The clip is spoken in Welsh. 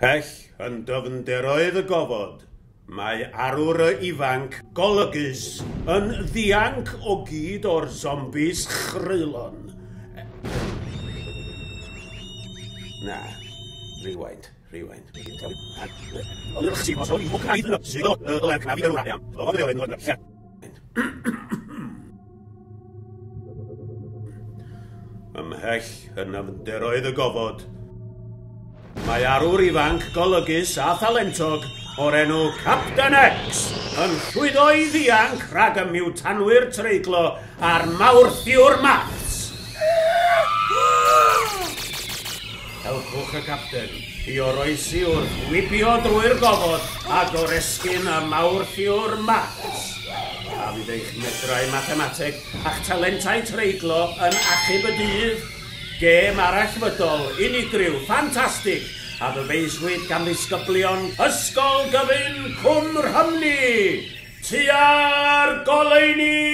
Ymhell yn dyfnderoedd y gofod, mae arwr y ifanc golygus yn ddianc o gyd o'r zombis chreulon. Na, rewind, rewind. Ymhell yn nyfnderoedd y gofod, mae arwr ifanc golygus a thalentog o'r enw Captain X yn llwyddo i ddianc rhag y miwtanwyr treiglo a'r mawrthiwr maths. Helpwch y capten i oroesi wrth wibio drwy'r gofod a goresgyn y mawrthiwr maths. A fydd eich medrau mathemateg a'ch talentau treiglo yn achub y dydd? Gêm arallfydol, unigryw, ffantastig, a ddyfeiswyd gan ddisgyblion Ysgol Gyfun Cwm Rhymni! Tua'r goleuni!